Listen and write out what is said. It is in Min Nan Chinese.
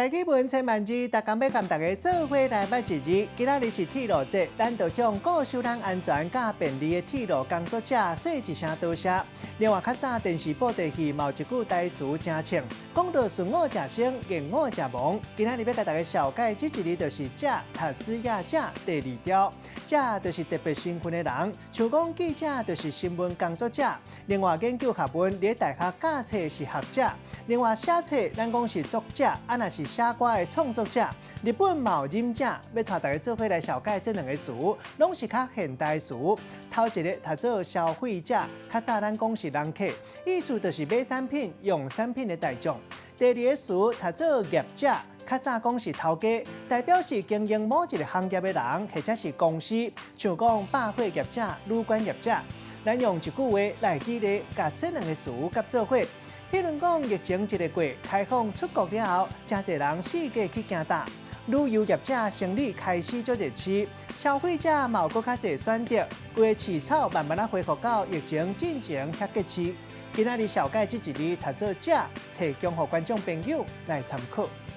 台語文千萬字，逐工欲共大家做伙來捌一字。今仔日是鐵路節，咱就向顧守咱安全佮便利的鐵路工作者說一聲多謝。另外，較早電視布袋戲嘛有一句台詞誠穿，講著順午食生，逆午食亡。今仔日欲共大家紹介這一字，就是者，讀子仔者第二調。者就是特別身份的人，像講記者就是新聞工作者。另外，研究學問佇大學教冊是學者。另外，寫冊咱講是作者，啊若是寫歌的創作者。日本嘛有忍者，欲帶大家做伙來紹介這兩个詞，攏是較現代詞。頭一个讀做消費者，較早咱講是人客，意思就是買產品、用產品的大眾。第二个詞讀做業者，較早講是頭家，代表是經營某一个行業的人，或者是公司，像講百貨業者、旅館業者。咱用一句話來舉例，共這兩个詞結做伙。譬如講，疫情一个過，開放出國了後，誠濟人四界去行踏，旅遊業者生理開始足熱熾，消費者嘛有閣較濟選擇，規个市場慢慢仔恢復到疫情進前遐激熾。今仔日紹介這一字讀做者，提供予觀眾朋友來參考。